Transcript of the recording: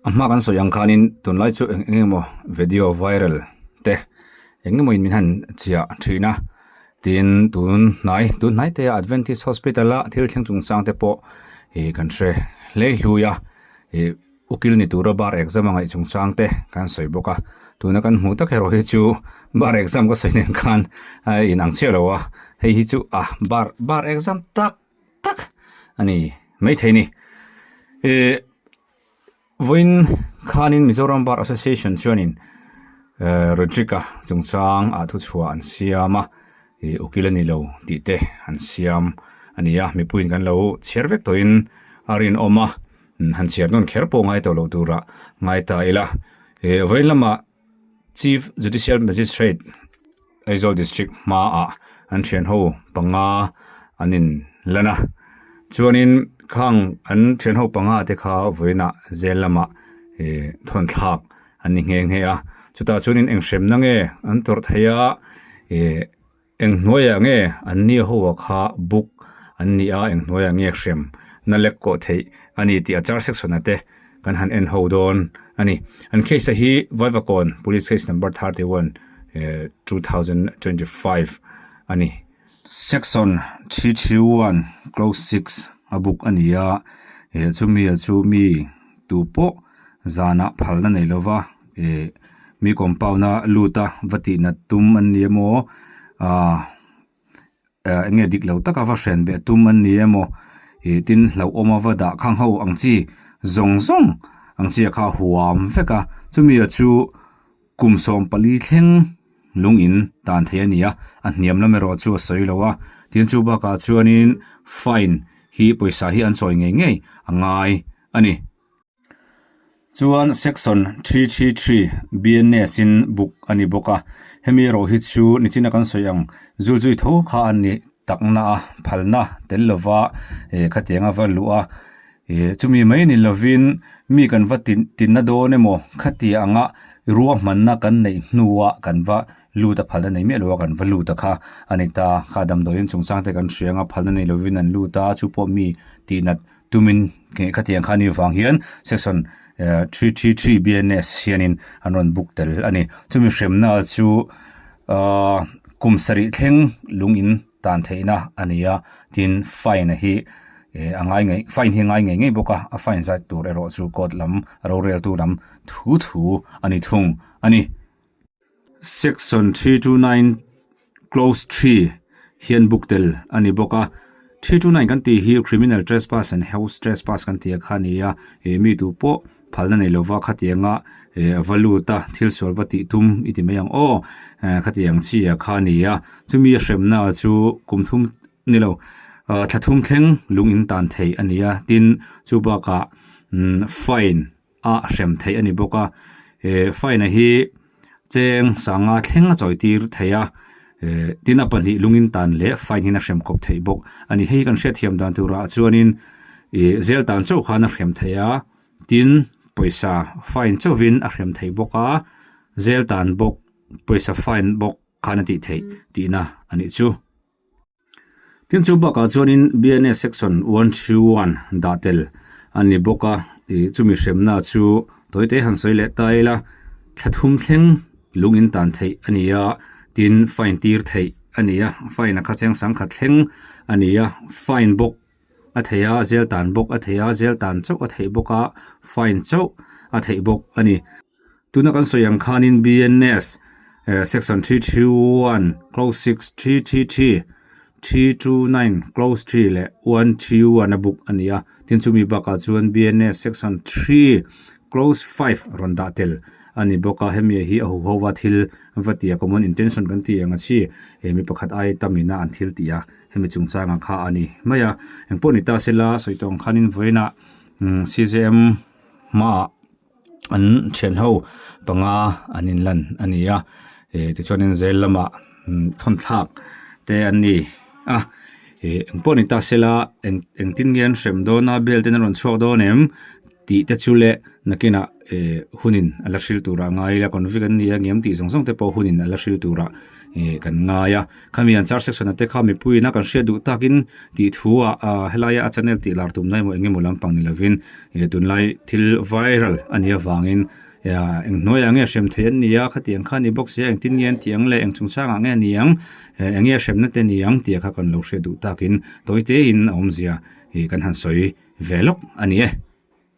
A hma kan sawi ang khanin tunlai chu eng eng emaw video viral te eng emaw in min han chiah thin a tin tun hnai tun hnai te ah Adventist hospital a thil thleng chung chang te pawh ih kan hre hlei hlui a ih ukil ni tura bar exam a ngaih chung chang te kan sawi bawk a tuna kan hmuh tak erawh hi chu bar exam ka sawi nen khan a inang chiah lo a hei hi chu ah bar bar exam tak tak a ni maithei a ni ih vawiin khanin Mizoram Bar Association chuanin ehh Rodrick-a chungchang ah thuchhuah an siam a ih ukil a ni lo tih te an siam a ni a mipuiin kan lo chhiar vek tawhin a rinawm a han chhiar nawn kher pawh ngai tawh loh turah ngai ta ila ih vawiin lamah Chief Judicial Magistrate Aizawl District hmaah an thian ho panga an in lan a chuanin khang an thian ho panga te kha vawiinah zel lamah ih thawn thlak an ni nghe nghe a chutah chuanin eng hremna nge an tawrh theih a ih eng hnuaiah nge an ni ho ah kha book an ni a eng hnuaiah nge hrem na lek kawh theih a ni tih a char section ah te kan han en ho dawn a ni an case a hi Vaivakawn police case number 31 2025 a ni. Section 331 clause 6 a book a ni a eh chumi ah chu mi tu pawh zanah phalna nei lova eh mi compound a lut a va tih nat tum an ni emaw ah eh eng nge dik lo taka va hren beh tum an ni emaw ih tin hlauhawm a va dah khang ho ang chi zawng zawng ang chi a kha huam vek a chumi ah chu kum 14 thleng lung in tan thei a ni a a hniam lam erawh chu a sawi lo a tin chu bakah chuanin fine hi pawisa hi an sawi ngei ngei a ngai a ni. Chuan section 333 BNS in book a ni bawk a hemi erawh hi chu nichina kan sawi ang zul zui tho kha a ni takna a phalna tel lova eh khatiang a va luh a eh chumi mai ni lovin mi kan va tin tinna dawn emaw khatiang anga ruahmanna kan neih hnuah kan va lut a phalna nei miah lo a kan va lut a kha a ni ta kha damdawiin chungchang te kan hria anga phalna nei lovin an lut a chu pawh mi tihnat Tumin khatiang kha ni vang hian section 333 BNS hianin an rawn book tel a ni. Chumi hremna chu kum sarih thleng lung in tan theihna a ni a, tin fine hi a ngai ngei fine hi a ngai ngei ngei bawk a, a fine zat tur erawh chu court lam roreltu lam thu thu a ni thung a ni. Section 329 clause 3 hian book tel a ni bawk a 329 kan tih hi criminal trespass and house trespass kan tih kha a ni a ih mi tu pawh phalna nei lova khatianga eh va lut a thil sual va tih tum i ti mai ang aw eh khatiang chi ah kha a ni a chumi a hremna chu kum thum ni lo ah thla thum thleng lung in tan theih a ni a tin chu bakah umm fine a hrem theih a ni bawk a eh fine a hi cheng sanga thleng a chawi tir thei a eh tin a pahnih lungin tan leh fine hian a hrem kawp theih bawk a ni hei kan hriatthiam dan turah chuanin ih zel tan chauh khan a hrem thei a tin pawisa fine chauhin a hrem thei bawk a zel tan bawk pawisa fine bawk khan a tih theih tihna a nih chu. Tin chu bakah chuanin BNS section 131 dah tel a ni bawk a ih chumi hremna chu tawite han sawi leh ta ila thla thum thleng lung in tan theih a ni a tin fine tir theih a ni a fine a kha cheng sangkhat thleng a ni a fine bawk a thei a zel tan bawk a thei a zel tan chauh a theih bawk a fine chauh a theih bawk a ni. Tuna kan sawi ang khanin BNS section 331 clause 6 333 329 clause 3 leh 131 a book a ni a tin chumi bakah chuan BNS section 3 clause 5 rawn dah tel a ni bawk a hemi hi a huho va thil va tia common intention kan tih ang a chi he mi pakhat ai tamina an thil tih a hemi chungchangah kha a ni mai a engpawh ni ta sela sawi tawh ang khanin vawiinah CJM hmaah an thian ho panga an in lan a ni a ih tichuanin zel lamah thawn thlak te an ni a ih engpawh ni ta sela eng engtin nge an hrem dawn a bel ten a rawn chhuak dawn em tih te chu leh nakinah ih hunin a la hril turah a ngai ila convict an ni a ngem tih zawng zawng te pawh hunin a la hril turah. ih kan ngai a khami an char section ah te kha mipui in a kan hriat duh takin tih thu ah ah helaia a channel tih lar tumna emaw eng emaw lampang ni lovin ih tunlai thil viral a nih avangin ah eng hnuaiah nge hrem theih an ni a khatiang kha a ni bawk sia engtin nge an tih ang le eng chungchangah nge a ni ang eh eng nge hremna te a ni ang tih kha kan lo hriat duh takin tawi te in a awmzia ih kan han sawi ve lawk a ni e.